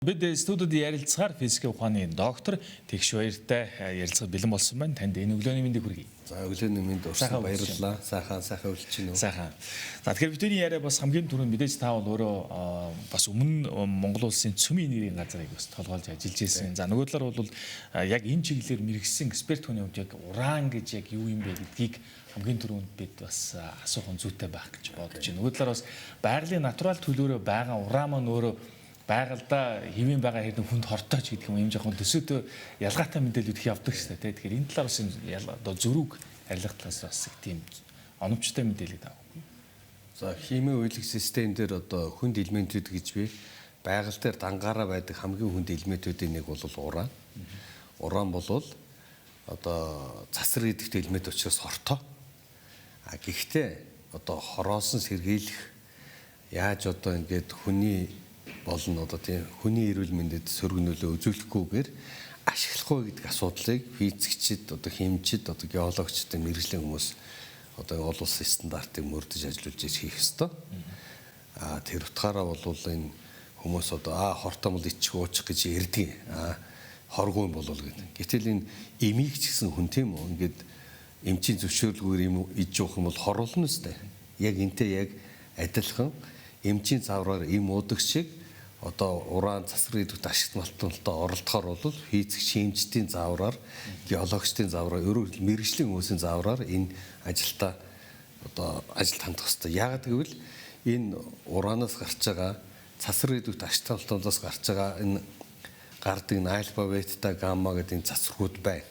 Бид студид ярилцгаар физикийн ухааны доктор Тэгш Баяртай ярилцах бэлэн болсон байна. Танд энэ өглөөний мэндийг хүргэе. За, өглөөний мэнд Сайхан урсан өглөө. баярлалаа. Сайхан сайхан үлч чинь үү. Сайхан. За, тэгэхээр бидний яриа бас хамгийн түрүүнд мэдээж та бол өөрөө бас өмнө Монгол улсын цөмийн нэрийн газрыг бас толгойлж ажиллаж байсан. За, нөгөө талаар бол яг энэ чиглэлээр мэргэсэн эксперт хүний хувьд яг уран гэж яг юу юм бэ гэдгийг хамгийн түрүүнд бид бас асуух зүйтэй байх гэж бодож байна. Нөгөө талаар бас байгалийн натурал төлөөрөө байгаа уран маань өөрөө байгальдаа хэвийн байгаа хэрэг хүнд хортой ч гэдэг юм ийм жоохон төсөөдөө ялгаатай мэдээлүүд их явдаг шүү дээ. Тэгэхээр энэ талаар бас энэ одоо зөрүүг арилгах талаас бас их тийм оновчтой мэдээлэл авах. За, химийн уялах систем дээр одоо хүнд элементүүд гэж би байгаль дээр дангаараа байдаг хамгийн хүнд элементүүдийн нэг бол уран. Уран бол одоо цасар гэдэгт элемент учраас хортой. А гэхдээ одоо хороосон сэргийлэх яаж одоо ингээд хүний болон одоо тийм хүний эрүүл мэндэд сөрөг нөлөө үзүүлэхгүйгээр ашиглах уу гэдэг асуудлыг физикчид, одоо химчид, одоо геологчид, мэргэжлийн хүмүүс одоо олон улсын стандартыг мөрдөж ажиллуулж хийх ёстой. А тэр утгаараа бол энэ хүмүүс одоо хортой бол ичих уучих гэж ярьдаг. А хоргүй юм болов гэдэг. Гэтэл энэ эмийг ч гэсэн хүн тийм үү ингээд эмчийн зөвшөөрлгүйгээр юм иж уух юм бол хоруулна үстэй. Яг энтэй яг адилхан эмчийн заавраар эм уудаг шиг одоо уран цасрын идэвхт ашигт малталтай оролдохоор бол физик шимчдийн заавраар, геологчдын заавраар, өөрөөр хэлбэл мэргэжлийн хүмүүсийн заавраар энэ ажилдаа одоо ажилд хандах хэрэгтэй. Яагаад гэвэл энэ ураанаас гарч байгаа цасрын идэвхт ашигт малталаас гарч байгаа энэ гардаг энэ альфа, бета, гамма гэдэг энэ цацрагууд байна.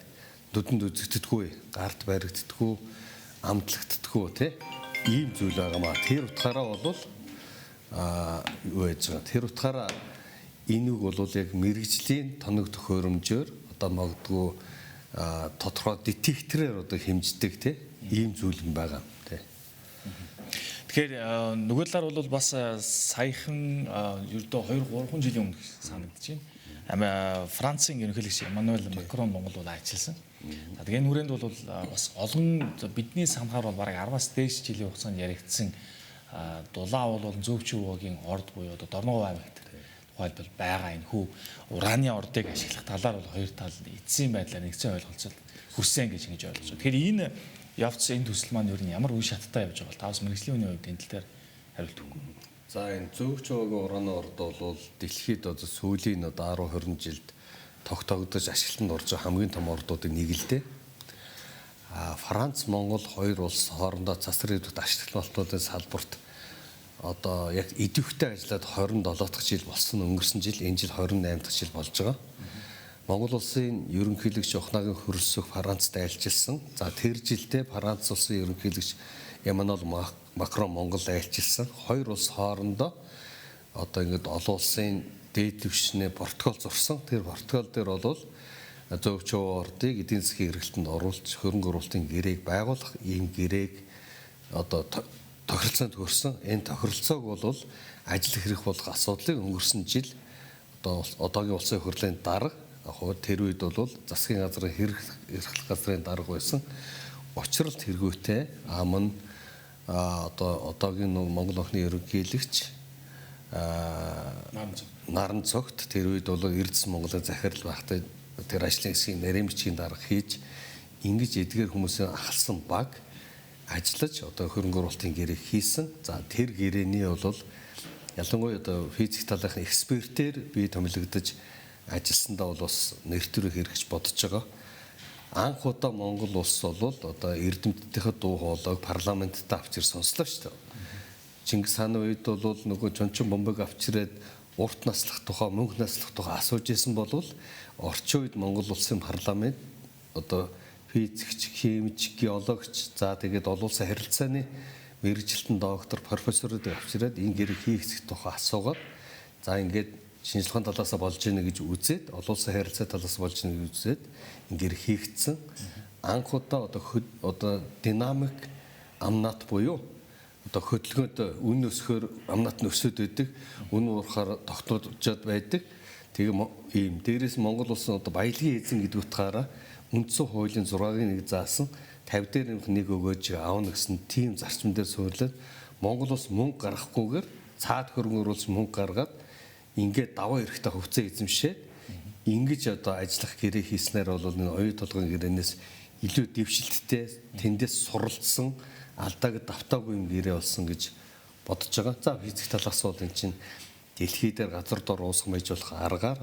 Нүдэнд үзэгддэггүй, гарт баригддаггүй, амтлагддаггүй тий. Ийм зүйл байгаа маа. Тэр утгаараа бол юу яаж байгаа. Тэр утгаараа энэ үг бол яг мэрэгжлийн тоног төхөөрөмжөөр одоо магадгүй тодорхой детектороор одоо хэмждэг тий. Ийм зүйл юм байгаа тий. Тэгэхээр нөгөө талаар бол бас саяхан ердөө 2 3 жилийн өмнө санагдаж байна. Францын ерөнхийлөгч Эммануэль Макрон Монгол бол ажилласан. За, тэгээ энэ хүрээнд бол бас олон бидний санахаар бол бараг 10-аас дээш жилийн хугацаанд яригдсан дулаан уул болон зөөвч уугийн орд буюу одоо Дорногов аймагт тухайлбал байгаа энэ хүү ураны ордыг ашиглах талаар бол хоёр тал эцсийн байдлаар нэгдсэн ойлголцол хүрсэн гэж ингэж ойлгож байна. Тэгэхээр энэ явц энэ төсөл маань ер нь ямар үе шаттай явж байгаа бол та бас мэргэжлийн хүний хувьд энэ тал дээр хариулт өгөхгүй. За, энэ зөөвч уугийн ураны орд бол дэлхийд одоо сүүлийн одоо 10 20 жилд тогтоогдож ашиглалтанд орж байгаа хамгийн том ордуудын нэг л дээ. А Франц, Монгол хоёр улс хоорондоо цасрын идэвхт ашиглалт малтуудын салбарт одоо яг идэвхтэй ажиллаад 27 дахь жил болсон, өнгөрсөн жил, энэ жил 28 дахь жил болж байгаа. Монгол улсын ерөнхийлөгч Ухнагийн хөрөлсөх Францд айлчилсан. За, тэр жилдээ Франц улсын ерөнхийлөгч Эммануэль Макрон Монгол айлчилсан. Хоёр улс хоорондоо одоо ингээд олон улсын дээд түвшний протокол зурсан. Тэр протокол дээр бол зөөвч ордыг эдийн засгийн эргэлтэнд оруулж хөрөнгө оруулалтын гэрээг байгуулах ийм гэрээг одоо тохиролцоонд хөрсөн. Энэ тохиролцоог бол ажил хэрэг болох асуудлыг өнгөрсөн жил одоо одоогийн улсын хурлын дарга, тэр үед бол засгийн газрын эрхлэх газрын дарга байсан учралт хэрэгүүтэй ам нь одоо одоогийн Монгол охины ерөнхийлөгч Наран цогт, тэр үед бол Эрдэс Монголын захирал байхдаа тэр ажлын хэсгийн нарийн бичгийн дарга хийж ингэж эдгээр хүмүүсийн ахалсан баг ажиллаж одоо хөрөнгө оруулалтын гэрээг хийсэн. За, тэр гэрээний бол ялангуяа одоо физик талынхын экспертээр би томилогдож ажилласандаа бол бас нэр төрөө хэрэгж бодож байгаа. Анх удаа Монгол улс бол одоо эрдэмтдийнхээ дуу хоолойг парламентд авчир сонслоо шүү дээ. Чингис хааны үед бол нөгөө чончин бомбыг авчирээд урт наслах тухай, мөнх наслах тухай асууж исэн бол орчин үед Монгол улсын парламент одоо физикч, химич, геологч, за тэгээд олон улсын харилцааны мэргэжилтэн доктор, профессоруудыг авчираад энэ гэрээ хийх хэсэг тухай асуугаад, за ингээд шинжилгээний талаас болж ийнэ гэж үзээд, олон улсын харилцаа талаас болж ийнэ гэж үзээд энэ гэрээ хийгдсэн. Анх удаа одоо динамик амнат буюу одоо хөдөлгөөнтэй үн өсөхөөр амнат нь өсөд байдаг, үн уурахаар тогтоожод байдаг. Тэгээ ийм дээрээс Монгол улсын одоо баялагын эзэн гэдэг утгаараа үндсэн хуулийн 6-гийн 1 заасан 50 дээр нэг өгөөж аавна гэсэн тийм зарчим дээр суурлаад Монгол улс мөнгө гаргахгүйгээр цаад хөрөнгө оруулалт мөнгө гаргаад Ингээд даваа эрэхтэй хувьцаа эзэмшээд ингэж одоо ажиллах гэрээ хийснээр бол энэ оюу толгойн гэрээнээс илүү дэвшилттэй, тэндээс суралцсан, алдааг давтаагүй юм гэрээ болсон гэж бодож байгаа. За физик талаас бол эн чинь дэлхий дээр газар дор уусган маяжуулах аргаар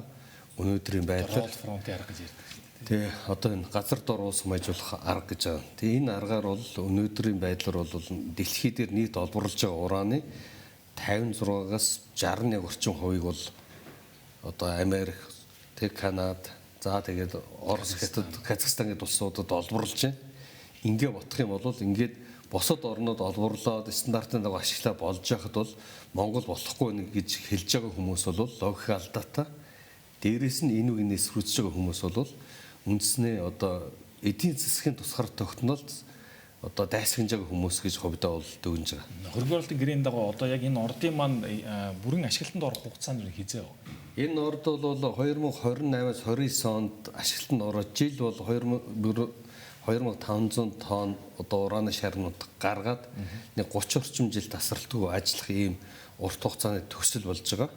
өнөөдрийн байдлаар фронтын арга гэж ярьдаг шүү дээ. Тий, одоо энэ газар дор уусган маяжуулах арга гэж байгаа. Тэгээ энэ аргаар бол өнөөдрийн байдлаар бол дэлхий дээр нийт олборлож байгаа ураны 56-аас 61 орчим хувийг бол одоо Америк, тэг Канада, за тэгээд Орос, Хятад, Казахстан гэдэг улсуудад олборлож байна. Ингээ бодох юм бол ингээд бусад орнууд олборлоод стандартын дагуу ашиглаа болж яхад бол Монгол болохгүй нэг гэж хэлж байгаа хүмүүс бол логик алдаатай. Дээрээс нь энэ үгнээс эсрүүцэж байгаа хүмүүс бол үндснээ одоо эдийн засгийн тусгаар тогтнолд одоо дайсагнаж байгаа хүмүүс гэж хувьдаа бол дүгнж байгаа. Хөрөнгө оруулалтын гэрээний дагуу одоо яг энэ ордын маань бүрэн ашиглалтанд орох хугацаанд хэзээ вэ? Энэ орд бол 2028-аас 29 онд ашиглалтанд ороод жил бол 2500 тонн одоо ураны шарнууд гаргаад нэг 30 орчим жил тасралтгүй ажиллах ийм урт хугацааны төсөл болж байгаа.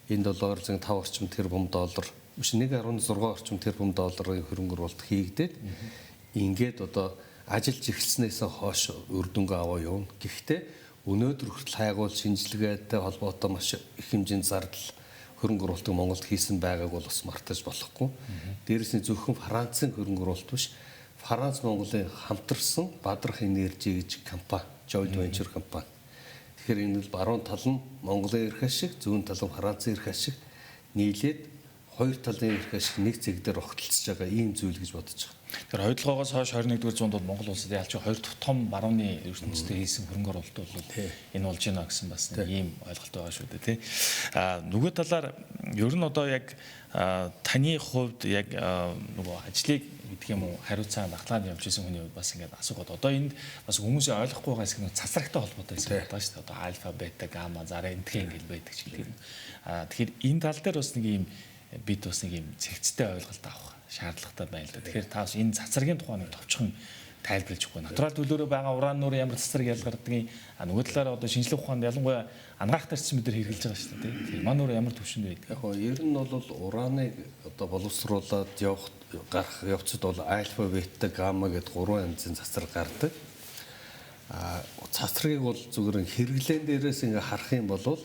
Энд бол ойролцоогоо 5 орчим тэрбум доллар биш 1.6 орчим тэрбум долларын хөрөнгө оруулалт хийгдээд ингээд одоо ажиллаж эхэлснээс хойш үр дүнгээ аваа явна. Гэхдээ өнөөдөр хүртэл хайгуул шинжилгээтэй холбоотой маш их хэмжээний зардал хөрөнгө оруулалтыг Монголд хийсэн байгааг бол бас мартаж болохгүй. Дээрээс нь зөвхөн Францын хөрөнгө оруулалт биш, Франц Монголын хамтарсан Бадрах Энержи гэж компани, joint venture компани. Тэгэхээр энэ бол баруун тал нь Монголын эрх ашиг, зүүн тал нь Францын эрх ашиг нийлээд хоёр талын эрх ашиг нэг зэг дээр огтлцож байгаа ийм зүйл гэж бодож байгаа. Тэгэхээр хоёулгоогоос хойш 21-р зуунд бол Монгол улсад ялч хоёр дахь том барууны ертөнцийн хийсэн хөрөнгө оруулалт бол энэ болж байна гэсэн бас нэг ийм ойлголт байгаа шүү дээ, тий. Нөгөө талаар ер нь одоо яг таны хувьд яг нөгөө ажлыг гэдэг юм уу хариуцсан дахлаанд явж исэн хүний хувьд бас ингээд асуугаад одоо энд бас хүмүүсийн ойлгохгүй байгаа хэсэг нь цацрагтай холбоотой хэсэг байгаа шүү дээ. Одоо альфа, бета, гамма, зараа энтхээ ингээд байдаг ч гэдэг юм. Тэгэхээр энэ тал дээр бас нэг ийм бид бас нэг ийм цэгцтэй ойлголт авах шаардлагатай байна л да. Тэгэхээр та бас энэ цацрагийн тухай нэг товчхон тайлбарлаж өгөхгүй. Натурал төлөөрөө байгаа уран нуур ямар цацраг ялгардгийг, нөгөө талаараа одоо шинжлэх ухаанд ялангуяа ангаах тарчсан бид нар хэрэглэж байгаа шүү дээ. Тэгэхээр мань нуур ямар түвшинд байдаг? Яг нь ер нь бол ураныг одоо боловсруулад явах гарах явцад бол альфа, бета, гамма гэд гурван янзын цацраг гардаг. Цацрагийг бол зүгээр хэрэглээн дээрээс ингээ харах юм бол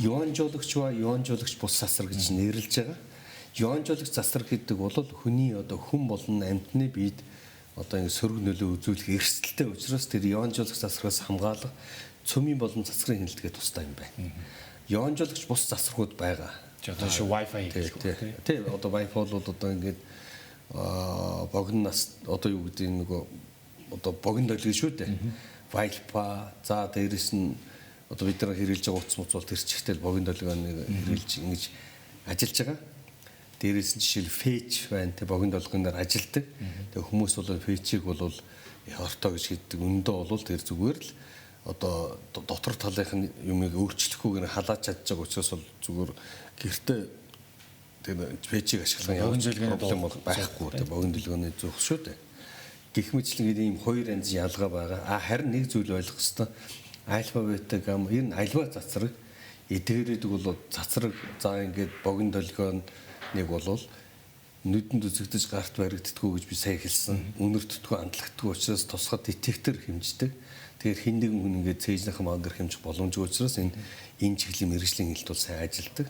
юанжуулагч ба юанжуулагч бус цацраг гэж нэрлэж байгаа. Юанжуулагч цацраг гэдэг бол хүний одоо хүн болон амьтны биед одоо ингэ сөрөг нөлөө үзүүлэх эрсдэлтэй учраас тэр юанжуулагч цацрагаас хамгаалах цөмийн болон цацрын хяналтгээ тустай юм байна. Юанжуулагч бус цацрагууд байгаа. Одоо шүү Wi-Fi гэх үү? Тий, одоо Wi-Fi бол одоо ингээд богино нас одоо юу гэдэг нөгөө одоо богино долгио шүү дээ. Wi-Fi за дээрэс нь одоо бид нар хэрэглэж байгаа утас муц бол тэр чигтэл богино долгионыг хэрэглэж ингэж ажиллаж байгаа. Дээрээс нь жишээл фэйч байна, тэ богино долгионоор ажилладаг. Тэгээ хүмүүс бол фэйчийг бол хортой гэж хэлдэг. Өндөө бол тэр зүгээр л одоо дотор талынх нь юмыг өөрчлөхгүйгээр халааж чадж байгаа учраас бол зүгээр гэртээ тэр фэйчийг ашиглах юм проблем бол байхгүй, тэ богино долгионы зүх шүү дээ. Гэх мэтлэн ийм хоёр янзын ялгаа байгаа. Харин нэг зүйл ойлгох ёстой. Альфа, бета, гамма ер нь альва цацраг эдгээрээдэг бол цацраг за ингээд богино долгион нэг бол нүдэнд үзэгдэж гарт баригддаггүй гэж би сая хэлсэн. Үнэртдэггүй, андлагддаггүй учраас тусгай детектор хэмждэг. Тэгэхээр хэн нэгэн хүн ингээд цээжнийхэн мангар хэмжих боломжгүй учраас энэ чиглэлийн мэргэжлийн хилт бол сайн ажилладаг.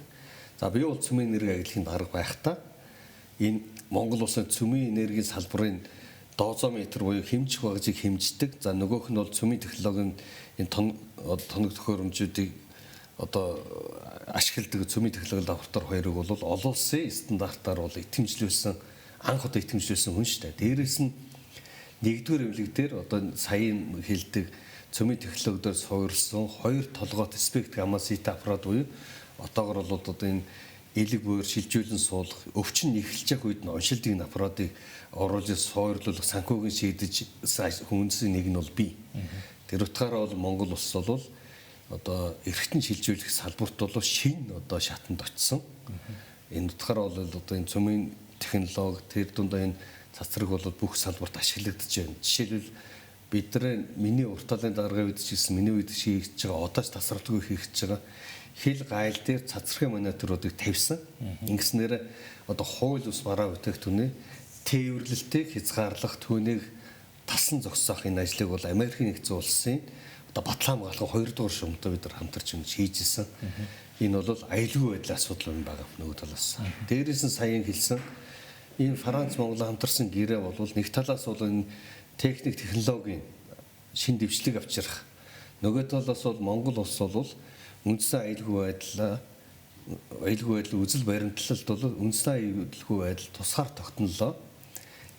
За би бол цөмийн энерги агентлагийн дарга байхдаа энэ Монгол улсын цөмийн энергийн салбарын дозометр буюу хэмжих багжийг хэмждэг. За нөгөөх нь бол цөмийн технологийн энэ тоног төхөөрөмжүүдийг одоо ашигладаг цөмийн технологи лаборатори хоёрыг бол олон улсын стандартаар бол итгэмжлүүлсэн, анх удаа итгэмжлүүлсэн хүн шүү дээ. Дээрээс нь нэгдүгээр эвлэг дээр одоо саяын хэлдэг цөмийн технологиор суурилсан хоёр толгойт спект гамма сита аппарат буюу одоогор бол одоо энэ элэг буйр шилжүүлэн суулгах өвчин эхэлж явах үед нь уншилдаг энэ аппаратыг оруулж суурлуулах санхүүгийн шийдэж хүмүүсийн нэг нь бол би. Тэр утгаараа бол Монгол улс бол одоо эргэтэн шилжүүлэх салбарт бол шинэ одоо шатанд очсон. Энэ утгаараа бол одоо энэ цөмийн технологи тэр дундаа энэ цацраг бол бүх салбарт ашиглагдаж байна. Жишээлбэл бидний миний урт талын даргын үед ч гэсэн миний үед хийгдэж байгаа одоо ч тасралтгүй хийгдэж байгаа хил гайл дээр цацрахын мониторуудыг тавьсан. Ингэснээр одоо хууль бус бараа бүтээгдэхүүний тээвэрлэлтийг хязгаарлах, түүнийг тасан зогсоох энэ ажлыг бол Америкийн нэгдсэн улсын одоо батлан хамгаалах 2 дугаар шумтай бид нар хамтарч ингэж хийж исэн. Энэ бол аюулгүй байдлын асуудал юм байна нөгөө талаас. Дээрээс нь саяхан хэлсэн ийм Франц Монгол хамтарсан гэрээ бол нэг талаас бол энэ техник технологийн шин дэвшлиг авчрах, нөгөө талаас бол Монгол улс бол үндсэн аюулгүй байдлаа аюулгүй байдал үзэл баримтлалд бол үндсэн аюулгүй байдал тусгаар тогтнолоо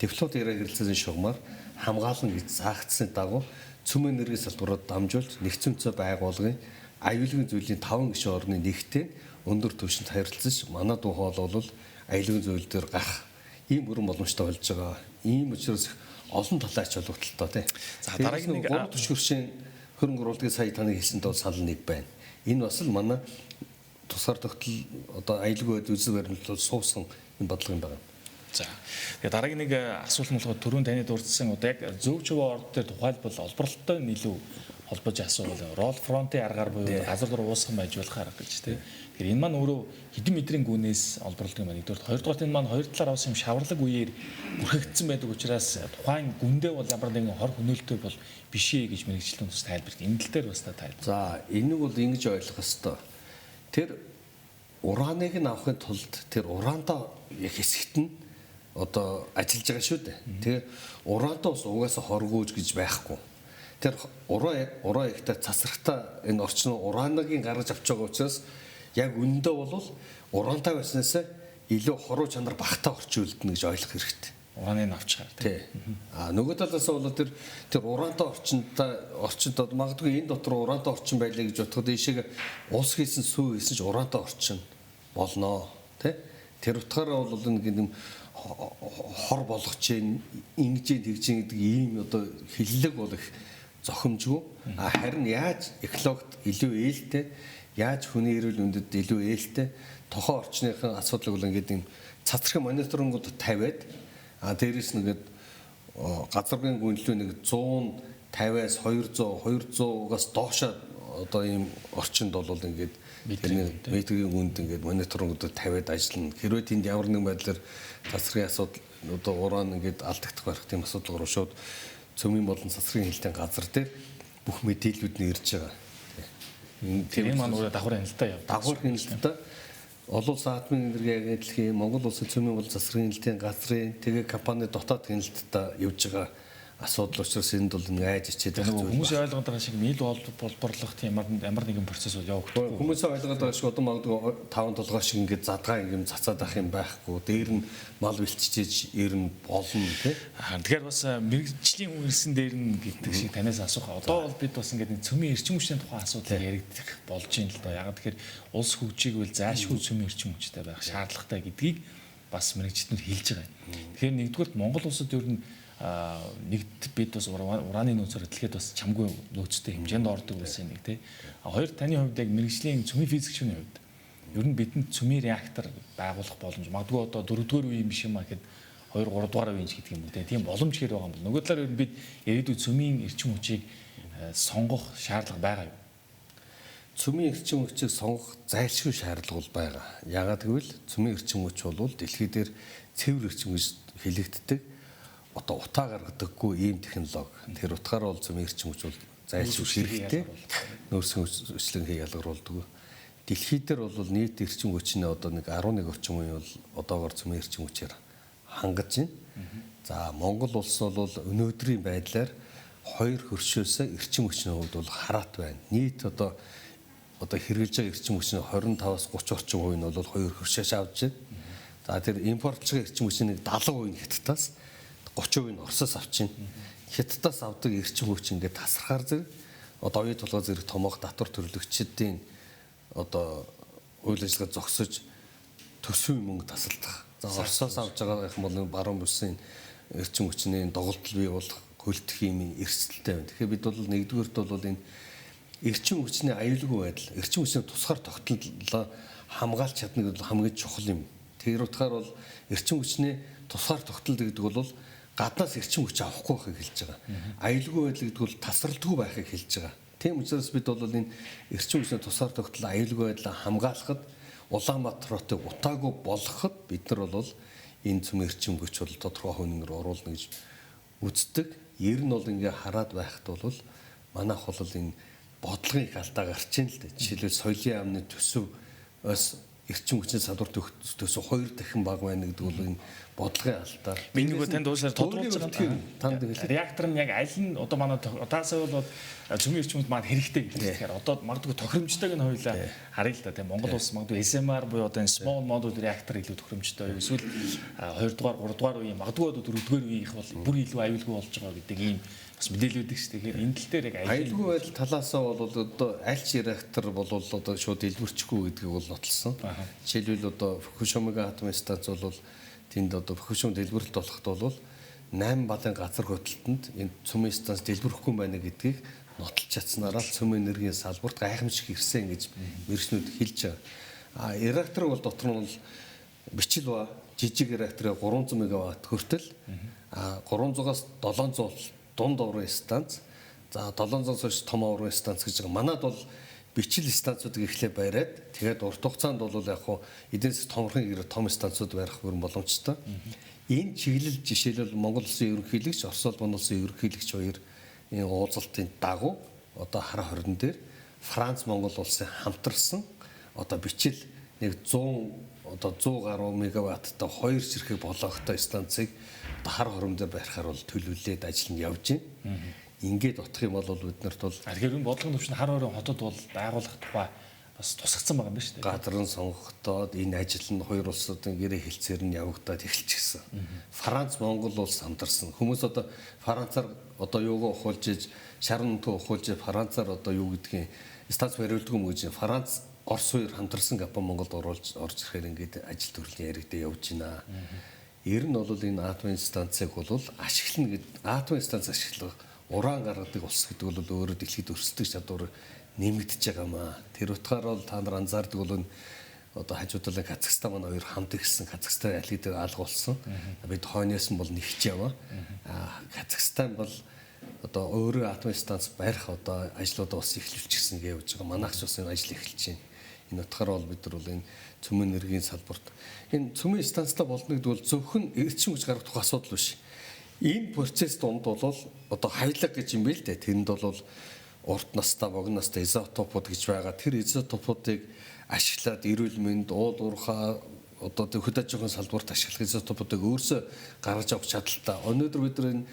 Тефлот яриа хэрэглээний шугамар хамгаална гэж заагдсаны дагуу цөм энергийн салбараар дамжуулж нэгдсэн үндэсний байгууллагын аюулгүй зүйлийн 5 гишүүн орны нэгтээ өндөр түвшинд харилцаж манай дуу хоолой бол аюулгүй зүйл дээр гарах ийм бүрэн боломжтой болж байгаа. Ийм учраас олон талын ач холбогдолтой тий. За дараагийн нэг 3 түвшин хөрөнгө оруулалтыг сая таны хэлсэнтэй бол санал нэг байна. Энэ бас л манай тусгаар тогтол одоо аюулгүй байдал үзэл баримтлал суусан юм бодлого юм байна. За. Тэгээ дараагийн нэг асуулт нь болохоор түрүүн таны дурдсан одоо яг зөв чуваа орд дээр тухайлбал олборлолтой нь илүү холбож асуувал рол фронтын аргаар буюу газар руу уусган байж болох арга гэж тий. Тэгэхээр энэ маань өөрөө хэдэн метрийн гүнээс олборлдог юм байна. Нэгдүгээр, хоёрдугаар энэ маань хоёр талаар авсан юм шаварлаг үеэр бүрхэгдсэн байдаг учраас тухайн гүндээ бол ямар нэгэн хор хөнөөлтөй бол биш ээ гэж мэрэгчлэн бас тайлбарт. Энэ тал дээр бас та тайлбар. За, энийг бол ингэж ойлгох ёстой. Тэр урааныг нь авахын тулд тэр ураандаа яг хэсэгт нь одоо ажиллаж байгаа шүү дээ. Тэгээ ураандаа бас угаасаа хоргууж гэж байхгүй. Тэр ураа ихтэй цацрагтаа энэ орчин урааныг гаргаж авч байгаа учраас яг үнэндээ бол ураантай байснаас илүү хоруу чанар багтаа орчин үлдэнэ гэж ойлгох хэрэгтэй. Урааныг авчгаар тий. А нөгөө талаас бол тэр ураантай орчинд магадгүй энэ дотор ураантай орчин байлаа гэж бодоход ийшээ ус хийсэн сүү хийсэн ч ураантай орчин болноо тий. Тэр утгаараа бол нэг юм хор болгож чинь ингэж тэгж гэдэг ийм одоо хиллэг бол их зохимжгүй. А харин яаж экологт илүү ээлтэй, яаж хүний эрүүл мэндэд илүү ээлтэй тохоо орчныхын асуудлыг бол ингээд юм цацрахын мониторингууд тавиад, а дээрээс нэгэд газрын гүнлүү нэг 150-аас 200, 200-аас доошоо одоо ийм орчинд бол ингээд метрийн гүнд ингээд мониторингууд тавиад ажиллана. Хэрвээ тэнд ямар нэгэн байдлаар цацрахын асуудал одоо уран ингээд алдагдах байх тийм асуудал руу шууд цөмийн болон цацрахын хилтийн газар дээр бүх мэдээллүүд нь ирж байгаа. Тэр маань өөрөө давхар хяналттай явдаг. Давхар хяналттай олон улсын атомын энерги агентлагийн, Монгол улсын цөмийн болон цацрахын хяналтын газрын тэгээ компани дотоод хяналттай явж байгаа асуудал учраас энд бол нэг айж ичээд байх зүйл. Хүмүүс ойлгоод байгаа шиг нийл болборлох тийм ямар нэгэн процесс бол явагдахгүй. Хүмүүс ойлгоод байгаа шиг одоо магадгүй таван толгой шиг ингээд задгаа юм цацаад ах юм байхгүй. Дээр нь мал бэлтжиж ер нь болно тий. Тэгэхээр бас мэрэгжлийн хүн ирсэн дээр нь гэдэг шиг танаас асуух. Одоо бол бид бас ингээд цөмийн эрчим хүчний тухайн асуудал яригдах болж байна л доо. Яг тэгэхээр улс хөгжийгвэл зайлшгүй цөмийн эрчим хүчтэй байх шаардлагатай гэдгийг бас мэрэгжлэнүүд хэлж байгаа юм. Тэгэхээр нэгдүгürt Монгол улсад ер нь нэгд бид бас ураны нөөцөөр дэлхийд бас чамгүй нөөцтэй хэмжээнд ордог байсан нэг тий. А хоёр таны хувьд яг мэрэгжлийн цөмийн физикчийн хувьд ер нь бидэнд цөмийн реактор байгуулах боломж магадгүй одоо дөрөвдүгээр үе юм биш юм а гэхэд 2 3 дугаар үе юм ч гэдэг юм уу тий. Тийм боломж хэр байгаа юм бол нөгөө талаар ер нь бид ирээдүйд цөмийн эрчим хүчийг сонгох шаардлага байгаа юу? Цөмийн эрчим хүчийг сонгох зайлшгүй шаардлага бол байгаа. Яагаад гэвэл цөмийн эрчим хүч бол дэлхий дээр цэвэр эрчим гэж хэлэгддэг. Одоо утаа гаргадаггүй ийм технологи. Тэр утгаараа бол цөмийн эрчим хүч бол зайлшгүй хэрэгтэй. Нөөцийн хүчлэнхийг ялгаруулдаг. Дэлхий дээр бол нийт эрчим хүчний одоо нэг 11 орчим үе бол одоогор цөмийн эрчим хүчээр хангаж байна. За Монгол улс бол өнөөдрийн байдлаар хоёр хөршөөс эрчим хүчний хувьд бол хараат байна. Нийт одоо хэрэглэж байгаа эрчим хүчний 25-аас 30 орчим хувь нь бол хоёр хөршөөс авч байна. За тэр импортлж байгаа эрчим хүчний нэг 70% нь Хятадаас, 30% нь Оросоос авч байна. Хятадаас авдаг эрчим хүч ингээд тасархаар зэрэг одоо оюу толгой зэрэг томоох татвар төрлөгчдийн одоо үйл ажиллагаа зогсож төсвийн мөнгө тасалдах. За Оросоос авч байгаа юм бол баруун бүсийн эрчим хүчний доголдол бий болох хөлтөх юм эрсдэлтэй байна. Тэгэхээр бид бол нэгдүгээрт бол энэ эрчим хүчний аюулгүй байдал, эрчим хүчний тусгаар тогтнолоо хамгаалж чадна гэдэг бол хамгийн чухал юм. Тэр утгаар бол эрчим хүчний тусгаар тогтнол гэдэг бол гаднаас эрчим хүч авахгүй байхыг хэлж байгаа. Аюулгүй байдал гэдэг бол тасралтгүй байхыг хэлж байгаа. Тийм учраас бид бол энэ эрчим хүчний тусгаар тогтнол аюулгүй байдлаа хамгаалахад Улаанбаатар хотыг утаагүй болгоход бид нар бол энэ цөм эрчим хүч бол тодорхой хувь нэмэр оруулна гэж үздэг. Ер нь бол ингээ хараад байхад бол манайх бол энэ бодлогын их алдаа гарч ийн л дээ. Жишээлбэл соёлын яамны төсөв ос эрчим хүчний салбар төсөв 2 дахин бага байна гэдэг бол энэ бодлогын алдаа. Би нөгөө танд уушлаар тодруулж байгаа. Танд хэлээ. Реактор нь яг аль нь одоо манай удаасаа бол цөмийн эрчим хүч маань хэрэгтэй гэж. Тэгэхээр одоо магадгүй тохиромжтойг нь хоёулаа харъя л да тийм. Монгол улс магадгүй SMR буюу одоо энэ small modular reactor илүү тохиромжтой. Эсвэл 2 дугаар 3 дугаар үеийн магадгүй одоо 4 дугаар үеийнх бол бүр илүү аюулгүй болж байгаа гэдэг ийм бас мэдээлэл өгдөг шүү. Тэгэхээр энэ тал дээр яг аюулгүй байдал талаасаа бол одоо аль ч реактор бол одоо шууд дэлбэрчихгүй гэдгийг бол нотолсон. Жишээлбэл одоо Фукушимагийн атомын станц бол тэнд одоо Фукушима дэлбэрэлт болоход бол 8 балын газар хөдлөлтөнд энэ цөмийн станц дэлбэрэхгүй байна гэдгийг нотолж чадсанараа цөм энергийн салбарт гайхамшиг ирсэн гэж мэргэжнүүд хэлж байгаа. А реактор бол дотор нь бол бичил ба жижиг реакторыг 300 мегаватт хүртэл 300-аас 700 дунд оврын станц, за 700-аас хойш том оврын станц гэж байгаа. Манад бол бичил станцуудыг эхлээ бариад тэгээд урт хугацаанд бол яг хуу эдийн засгийн томорхон гэрээ том станцууд барих бүрэн боломжтой. Энэ чиглэл жишээлбэл Монгол улсын ерөнхийлөгч, Орос улбан улсын ерөнхийлөгч хоёр энэ уулзалтын дагуу одоо хар хорин дээр Франц Монгол улсын хамтарсан одоо бичил нэг 100 одоо 100 гаруй мегаватттай хоёр ширхэг болгохтой станцыг одоо хар хорон дээр барихаар бол төлөвлөлээд ажил нь явж байна. Ингээд утах юм бол бид нарт бол тэгэхээр энэ бодлогын төвшин хар хорон хотод бол байгуулах тухай бас тусгацсан байгаа юм байна шүү дээ. Газар нь сонгогдоод энэ ажил нь хоёр улсуудын гэрээ хэлцээр нь явагдаад эхэлчихсэн. Франц Монгол улс хамтарсан. Хүмүүс одоо Францаар одоо юугаа ухуулж иж шаран нутгаа ухуулж Францаар одоо юу гэдгийг станц бариулдаг юм гэж Франц Орос хоёр хамтарсан Япон Монголд оруулж орж ирэхээр ингээд ажил төрлийн яригдээ явж байна. Ер нь бол энэ атомын станцыг бол ашиглана гэд атомын станц ашиглах уран гаргадаг улс гэдэг бол өөрөө дэлхийд өрсөлдөх чадвар нэмэгдэж байгаа маа. Тэр утгаар бол та нар анзаардаг бол одоо хажуу талын Казахстан маань хоёр хамт ирсэн. Казахстан аль хэдийн алга болсон. Бид хойноос нь бол нэгч яваа. Казахстан бол одоо өөрөө атомын станц барих одоо ажлуудаа бас эхлүүлчихсэн гэж явж байгаа. Манайх ч бас энэ ажил эхэлж байна. Энэ утгаар бол бид нар бол энэ цөмийн энергийн салбарт энэ цөмийн станцтай болно гэдэг бол зөвхөн эрчим хүч гаргах асуудал биш. Энэ процесс дунд бол одоо хаялга гэж юм бэ л дээ. Тэрэнд бол урт настай, богино настай изотопууд гэж байгаа. Тэр изотопуудыг ашиглаад эрүүл мэнд, уул уурхай одоо хөд аж ахуйн салбарт ашиглах изотопуудыг өөрсөө гаргаж авах чадaltaй. Өнөөдөр бид нар энэ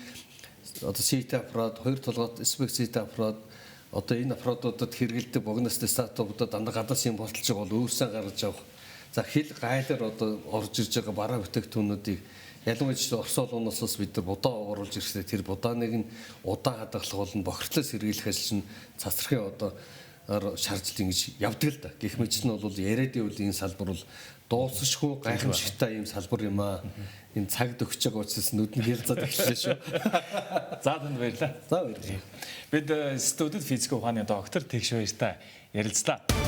одоо CT аппарат, хоёр толгойд SPECT CT аппарат одоо энэ аппаратуудад хэрэглэдэг богино настай изотопуудад дандаа гадаас импортлж байгаа бол өөрсөө гаргаж авах. За хил гайлаар одоо орж ирж байгаа бараа бүтээгдэхүүнүүдийг ялангуяа Орос улсаас бид нар будаа оруулж ирэхдээ тэр будааныг нь удаан хадгалах болон бохирдлоо сэргийлэх ажил нь цацрахын одоо шаардлага ингэж явдаг л да. Гэх мэт нь бол яриад ивэл энэ салбар бол дуусшгүй гайхамшигтай ийм салбар юм аа. Энэ цагт өгч байгаа учраас нүд нь хялзаад эхэллээ шүү. За танд баярлалаа. За баярлалаа. Бид студид физик ухааны доктор Тэгш баяртай ярилцлаа.